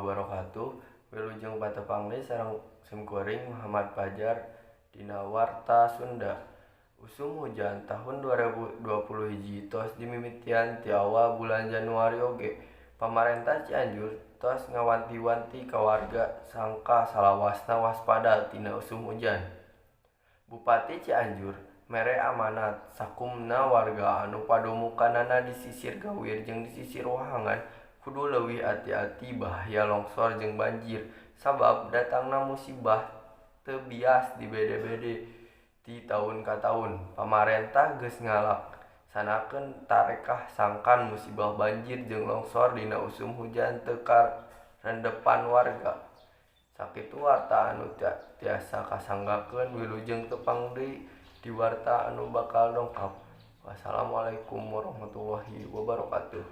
Wabarakatuh. Wilujeng patepang deui sareng simkuring Muhammad Fajar dina Warta Sunda. Usum hujan tahun 2021 tos dimimitian ti awal bulan Januari oge. Pamarentah Cianjur tos ngawanti-wanti ka warga sangka salawasna waspada tina usum hujan. Bupati Cianjur mere amanat sakumna warga anu padomukanana di sisir gawir jeung di sisir wahangan kudu leuwih ati-ati bahaya longsor jeung banjir sabab datangna musibah teu bias dibede-bede ti taun ka taun. Pamarentah geus ngalaksanakeun tarekah sangkan musibah banjir jeung longsor dina usum hujan teu karendepan warga. Sakitu warta anu tiasa kasanggakeun wilujeng tepang deui di warta anu bakal dongkap. Wassalamualaikum warahmatullahi wabarakatuh.